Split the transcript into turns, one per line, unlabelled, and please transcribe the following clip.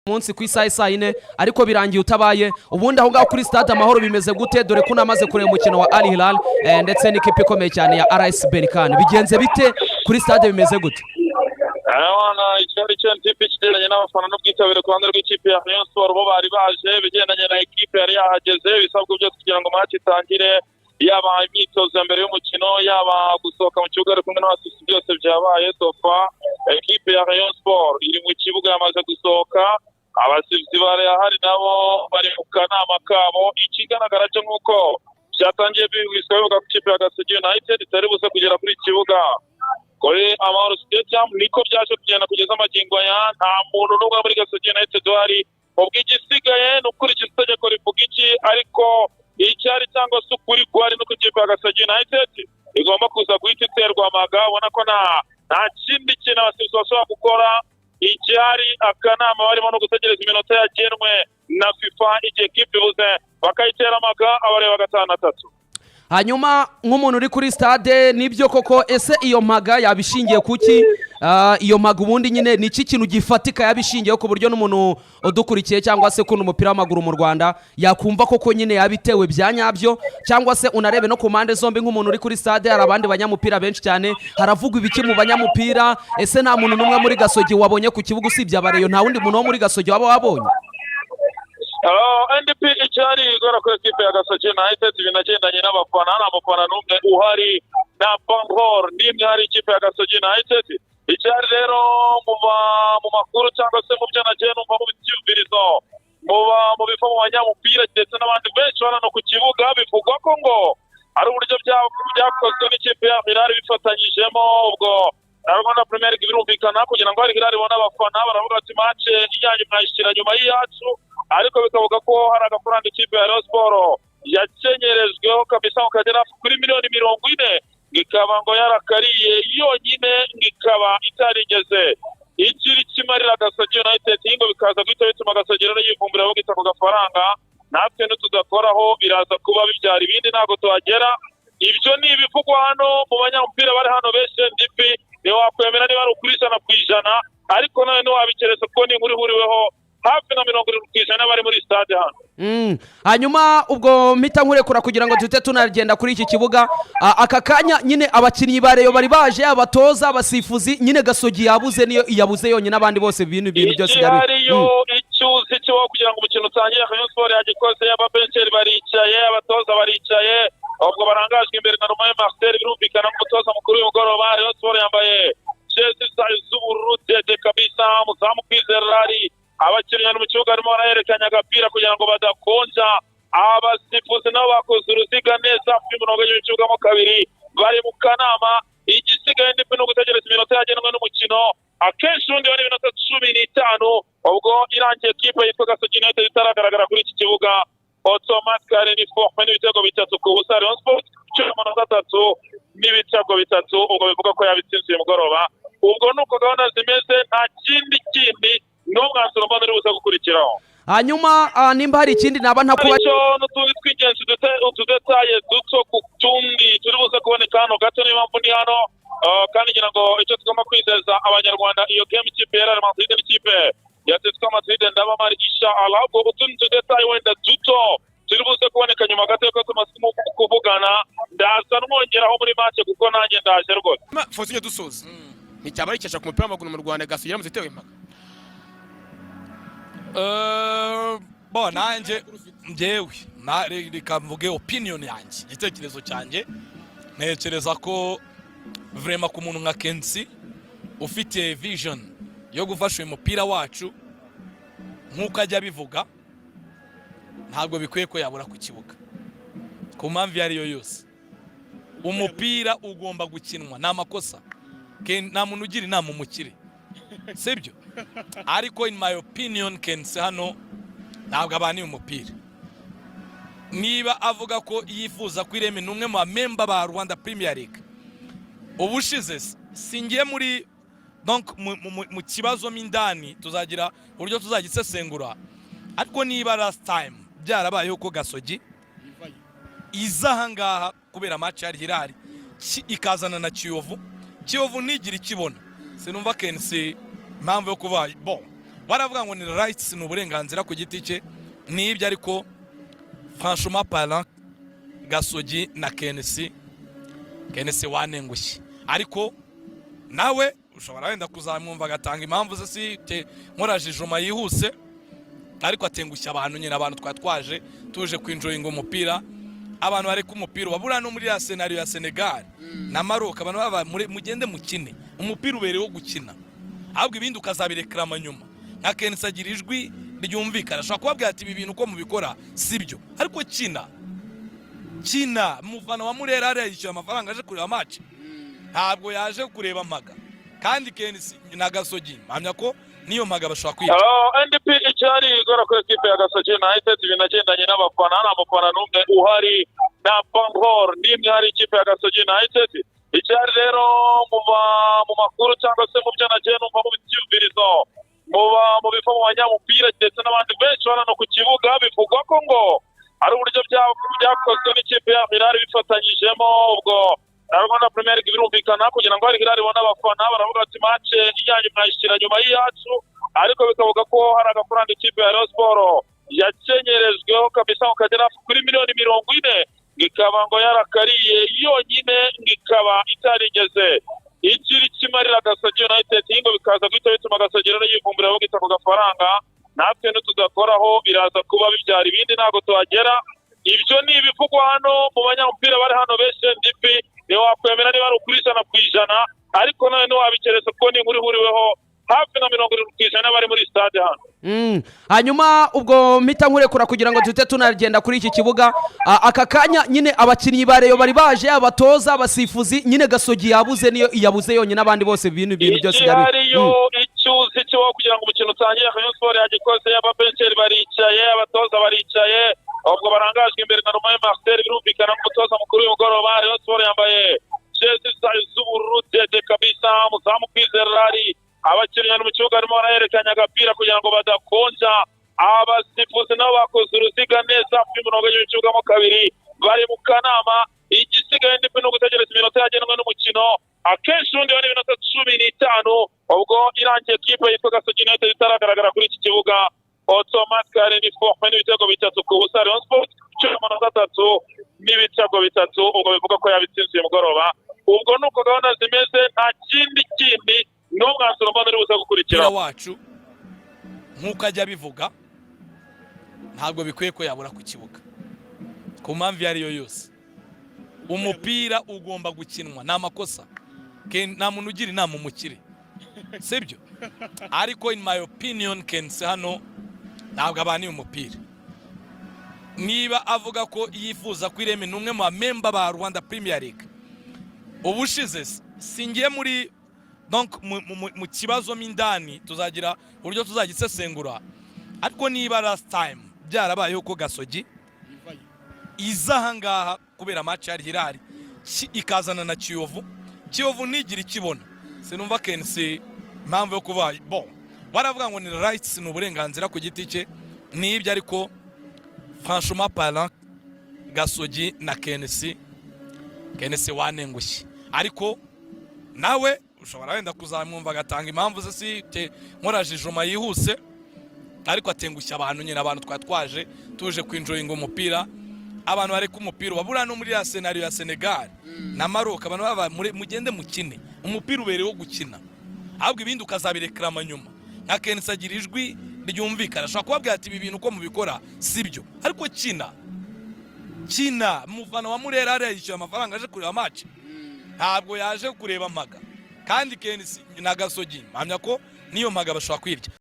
Munsi ku isaha isaa 4, ariko birangiye utabaye. Ubundi aho ngaho kuri Stade Amahoro bimeze gute? Dore ko unamaze kureba umukino wa Al Hilal ndetse n'ikipe ikomeye cyane ya RS Berkane. Bigenze bite kuri stade? Bimeze gute?
Urabona icyari cyo NTP, ikigendanye n'abafana n'ubwitabire ku ruhande rw'ikipe ya Rayon Sport, bo bari baje. Ibigendanye na ekipe yari yahageze, ibisabwa byose kugira ngo match itangire, yaba imyitozo ya mbere y'umukino, yaba gusohoka mu kibuga ari kumwe n'abasifuzi, byose byabaye. So far ekipe ya Rayon Sport iri mu kibuga, yamaze gusohoka. Abasifuzi barahari, nabo bari mu kanama kabo. Ikigaragara cyo nk'uko byatangiye bihwiswa bivuga ko ikipe ya Gasogi United itari buze kugera kuri iki kibuga, kuri Amahoro Stadium, niko byaje kugenda. Kugeza amagingo aya nta muntu n'umwe muri Gasogi United uhari. Ubwo igisigaye ni ukurikiza itegeko rivuga iki, ariko icyari cyangwa se ukuri guhari nuko ikipe ya Gasogi United igomba kuza guhita iterwa amaga. Ubona ko nta kindi kintu abasifuzi bashobora gukora. Icyari akanama barimo no gutegereza iminota yagenwe na FIFA, igihe kipe ibuze bakayitera amaga abareba 5-3.
Hanyuma nk'umuntu uri kuri stade, nibyo koko? Ese iyo mpaga yaba ishingiye kuki? Iyo mpaga ubundi nyine ni iki kintu gifatika yaba ishingiyeho, ku buryo n'umuntu udukurikiye cyangwa se ukunda umupira w'amaguru mu Rwanda yakumva koko nyine yaba itewe bya nyabyo? Cyangwa se unarebe no ku mpande zombi, nk'umuntu uri kuri stade, hari abandi banyamupira benshi cyane, haravugwa ibiki mu banyamupira? Ese nta muntu n'umwe muri Gasogi wabonye ku kibuga usibye abareyo? Nta wundi muntu wo muri Gasogi waba wabonye?
NDP, icyari igora kuri ekipe ya Gasogi United binagendanye n'abafana, nta mufana n'umwe uhari, nta banderole n'imwe hari ikipe ya Gasogi United. Icyari rero mu makuru cyangwa se mu byo nagiye numva mu byumvirizo, mu biva mu banyamupira ndetse n'abandi benshi bari hano ku kibuga, bivugwa ko ngo ari uburyo byakozwe n'ikipe ya Hilal bifatanyijemo ubwo na Rwanda Premier League. Birumvikana, kugira ngo Al Hilal ibone abafana, baravuga bati: "Match yanyu mwayishyira nyuma y'iyacu." Ariko bikavuga ko hari agafaranga ikipe ya Rayon Sport yakenyerejweho kabisa ngo kagera kuri miliyoni 40, ngo ikaba ngo yarakariye yonyine, ngo ikaba itarigeze ikiri kimarira Gasogi United, ngo bikaza guhita bituma Gasogi rero yivumbura bagita ku gafaranga: "Natwe nitudakoraho biraza kuba bibyara ibindi, ntabwo tuhagera." Ibyo ni ibivugwa hano mu banyamupira bari hano benshi. NDP, ntiwakwemera niba ari ukuri 100%, ariko nawe ntiwabikereza kuko ni inkuru ihuriweho hafi na 70% bari muri stade hano.
Hanyuma ubwo mpita nkurekura kugira ngo duhite tunagenda kuri iki kibuga. Aka kanya nyine abakinnyi ba Rayon bari baje, abatoza, abasifuzi, nyine Gasogi yabuze, niyo yabuze yonyine, abandi bose ibintu byose byari
Ikihariyo, icyuzi cyo kugira ngo umukino utangire, Rayon Sport yagikoze. Ababenceri baricaye, abatoza baricaye, ubwo barangajwe imbere na Rumaye Marcel, birumvikana nk'umutoza mukuru w'umugoroba. Rayon Sport yambaye jezi zayo z'ubururu dede kabisa. Umuzamu Kwizera Rari, abakinnyi bari mu kibuga barimo barahererekanya agapira kugira ngo badakonja. Abasifuzi nabo bakoze uruziga neza ku mirongo y'ikibuga mo kabiri, bari mu kanama. Igisigaye ndetse no gutegereza iminota yagenwe n'umukino, akenshi ubundi bari iminota 15. Ubwo irangiye kipe yitwa Gasogi United itaragaragara kuri iki kibuga, automatically ni forfait n'ibitego 3-0. Rayon Sport icumi amanota atatu n'ibitego bitatu, ubwo bivuga ko yabitsinze uyu mugoroba. Ubwo ni uko gahunda zimeze, nta kindi kindi, ni umwanzuro mbona uri buze gukurikiraho.
Hanyuma nimba hari ikindi naba ntakuba
Aricyo n'utundi tw'ingenzi, utudetaye duto ku tundi turi buze kuboneka hano gato, niyo mpamvu ndi hano. Kandi ngira ngo icyo tugomba kwizeza Abanyarwanda, iyo game ikipe ya Real Madrid n'ikipe ya Atletico Madrid, ndaba mari inshallah. Ubwo utundi tudetaye wenda duto turi buze kuboneka nyuma gato yuko tumaze kuvugana, ndaza nwongeraho muri match kuko nanjye ndaje rwose.
Faustin, dusoza, nticyaba ari ku mupira w'amaguru mu Rwanda Gasogi yaramutse itewe impaka?
Bo nanjye njyewe reka mvuge opinion yanjye, igitekerezo cyanjye. Ntekereza ko vraiment ku muntu nka KNC ufite vision yo gufasha uyu mupira wacu nk'uko ajya abivuga, ntabwo bikwiye ko yabura ku kibuga ku mpamvu iyo ari yo yose. Umupira ugomba gukinwa, ni amakosa. Nta muntu ugira inama umukire, sibyo? Ariko in my opinion, KNC hano ntabwo abaniye umupira. Niba avuga ko yifuza ko ireme, ni umwe mu bamemba ba Rwanda Premier League ubushize, singiye muri donc mu kibazo mo indani, tuzagira uburyo tuzagisesengura. Ariko niba last time byarabayeho ko Gasogi iza ahangaha kubera match yari Hilal, ikazana na Kiyovu, Kiyovu ntigira ikibona, sinumva KNC impamvu yo kuba bon. Baravuga ngo ni rights, ni uburenganzira ku giti cye, nibyo, ariko franchement parlant, Gasogi na KNC, KNC wanengushye. Ariko nawe ushobora wenda kuzamwumva agatanga impamvu ze. Si nkorajijuma yihuse, ariko atengushye abantu nyine. Abantu twari twaje tuje kwinjoyinga umupira, abantu bareka umupira wabura. No muri ya scenario ya Senegal na Maroc, abantu baba mugende mukine, umupira ubereyeho gukina, ahubwo ibindi ukazabirekarama nyuma. Nka KNC agira ijwi ryumvikana, ashobora kubabwira ati: "Ibi bintu uko mubikora sibyo, ariko kina, kina." Umufana wa Murera hariya yishyuye amafaranga aje kureba match, ntabwo yaje kureba mpaga. Kandi KNC na Gasogi, mpamya ko niyo mpaga bashobora kwica.
NDP icyari igora kuri ekipe ya Gasogi United binagendanye n'abafana, nta mufana n'umwe uhari, nta banderole n'imwe hari ikipe ya Gasogi United. Icyari rero mu makuru cyangwa se mu byo nagiye numva mu byumvirizo, mu biva mu banyamupira ndetse n'abandi benshi bari hano ku kibuga, bivugwa ko ngo ari uburyo byakozwe n'ikipe ya Hilal bifatanyijemo ubwo na Rwanda Premier League. Birumvikana, kugira ngo hari Hilal ibone abafana, baravuga bati: "Match yanyu mwayishyira nyuma y'iyacu." Ariko bikavuga ko hari agafaranga ikipe ya Rayon Sport yakenyerejweho kabisa ngo kagera kuri miliyoni 40, ngo ikaba ngo yarakariye yonyine, ngo ikaba itarigeze igira ikimarira Gasogi United. Ngo bikaza guhita bituma Gasogi rero yivumbura, bagita ku gafaranga natwe nitudakoraho biraza kuba bibyara ibindi, ntabwo tuhagera. Ibyo ni ibivugwa hano mu banyamupira bari hano benshi. NDP ntiwakwemera niba ari ukuri 100%, ariko nawe ntiwabikereza kuko ni inkuru ihuriweho hafi na 70% bari muri stade hano.
Hanyuma ubwo mpita nkurekura kugira ngo duhite tunagenda kuri iki kibuga. Aka kanya nyine abakinnyi ba Rayon bari baje, abatoza, abasifuzi, nyine Gasogi yabuze, niyo yabuze yonyine, abandi bose ibintu byose byari
Igihariyo icyuzi cyo kugira ngo umukino utangire, Rayon Sport yagikoze. Ababenceri baricaye, abatoza baricaye, ubwo barangajwe imbere na Rumaye Marcel, birumvikana nk'umutoza mukuru w'uyu mugoroba. Rayon Sport yambaye jezi zayo z'ubururu dede kabisa, umuzamu Kwizera Rari, abakinnyi bari mu kibuga barimo barahererekanya agapira kugira ngo badakonja. Abasifuzi nabo bakoze uruziga neza ku mirongo y'ikibuga mo kabiri, bari mu kanama. Igisigaye ni ugutegereza iminota yagenwe n'umukino. Akenshi ubundi bari iminota 15. Ubwo irangiye kipe yitwa Gasogi United itaragaragara kuri iki kibuga, automatically ni forfait n'ibitego 3-0. Rayon Sport cumi amanota atatu n'ibitego bitatu, ubwo bivuga ko yabitsinze uyu mugoroba. Ubwo ni uko gahunda zimeze, nta kindi kindi, niwo mwanzuro mbona uri buze gukurikira.
Umupira wacu, nk'uko ajya abivuga, ntabwo bikwiye ko yabura ku kibuga ku mpamvu iyo ari yo yose. Umupira ugomba gukinwa, ni amakosa. Nta muntu ugira inama umukire, sibyo? Ariko in my opinion, KNC hano ntabwo abaniye umupira. Niba avuga ko yifuza ko ireme, ni umwe mu bamemba ba Rwanda Premier League ubushize, singiye muri donc mu kibazo mo indani, tuzagira uburyo tuzagisesengura. Ariko niba last time byarabayeho ko Gasogi iza ahangaha kubera match ya Hilal, ikazana na Kiyovu, Kiyovu ntigire ikibona, sinumva KNC impamvu yo kuba bon. Baravuga ngo ni rights, ni uburenganzira ku giti cye, nibyo, ariko franchement parlant, Gasogi na KNC, KNC wanengushye. Ariko nawe ushobora wenda kuzamwumva agatanga impamvu ze. Si nkorajijuma yihuse, ariko atengushye abantu nyine. Abantu twari twaje tuje kwinjoyinga umupira, abantu bareka umupira wabura. No muri ya scenario ya Senegal na Maroc, abantu baba mugende mukine, umupira ubereyeho gukina, ahubwo ibindi ukazabirekarama nyuma. Nka KNC agira ijwi ryumvikana, ashobora kubabwira ati: "Ibi bintu uko mubikora sibyo, ariko kina, kina." Umufana wa Murera hariya yishyuye amafaranga aje kureba match, ntabwo yaje kureba mpaga. Kandi KNC na Gasogi, mpamya ko niyo mpaga bashobora kwirya.